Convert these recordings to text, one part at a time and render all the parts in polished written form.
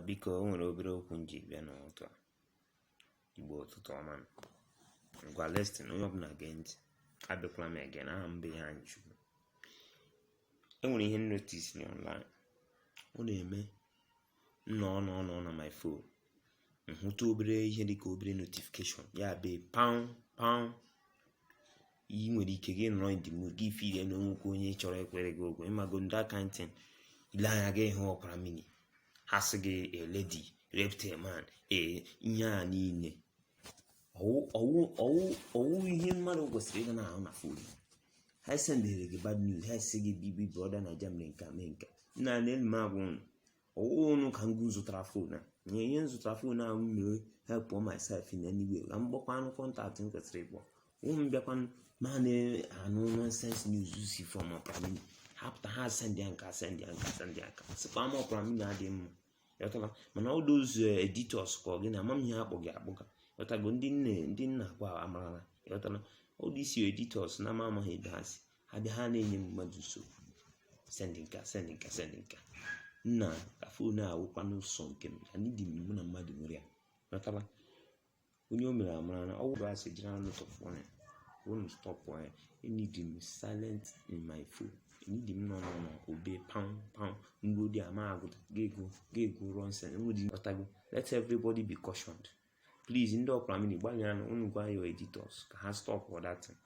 Biko, o nwere obere okwu m ji bịa n'ụtụtụ a. Igbo, ụtụtụ ọma nụ. Ngwa, listen, onye ọbụla gee ntị. Abịakwala m again. Aha m bụ Iheanyịchukwu. E nwere ihe m notice online. Ọ na-eme m nọ nọ nọ na my phone, m hụta obere ihe dịka obere notification ya be pam pam. Ị nwere ike gị nọrọ in the mood, gị feel na onwekwa onye chọrọ ekwere gị ụgwọ, ịmago that kind thing. Ile anya gị hụ Opera Mini, ha sị gị a lady raped a man. Ee, ihe a niile ọwụ ọwụ ọwụ ihe mmadụ kwesịrị ịga na-ahụ na phone. Ha sendịrị gị bad news, ha sị gị Big Brother Naija mere nke a, mee nke nna na elu m. Agwa unu, ọwụ unu ka m zụtara phone a nye ihe m zụtara phone a m mere help myself in any way, ka m gbakwanụ contact m kwesịrị ịkpọ ụmụ m. Bịakwanụ ma na-anụ nonsense news si from Opera Mini. Ha pụta, ha send ya nka, send ya nka, send ya nka, sịkwa ama Opera Mini adịghị mma, ghọtara? Mana all those editors, ka ọ gị na ama m ihe akpọ gị akpọga, ghọtago? Ndị nne, ndị nna akwa amarala, ghọtara? All these editors na ama amaghị ebe ha si ha bịa, ha na-enye mmadụ nsogbu, send nka, send nka, send nka. Nna, ka phone a wụkwanụ sọ nke m ka ndị mụ na mmadụ nwere ya, ghọtara? Onye o mere amara na ọ wụrụ asị jiri anụ tọpụ ya, unu stop ya. Need m silent in my phone, need m nọ nọ nọ obe pam pam mgbe ama agụta ga-ego ga-ego nonsense nwere, ghọtago? Let everybody be cautioned, please. Ndị Opera Mini, gbalịanụ, unu gwa your editors ka ha stop that thing,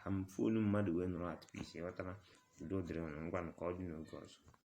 ka m phone mmadụ wee nọrọ at peace, ghọtara? Udo dịrị unu. Ngwanụ, ka ọ dị n'oge ọzọ.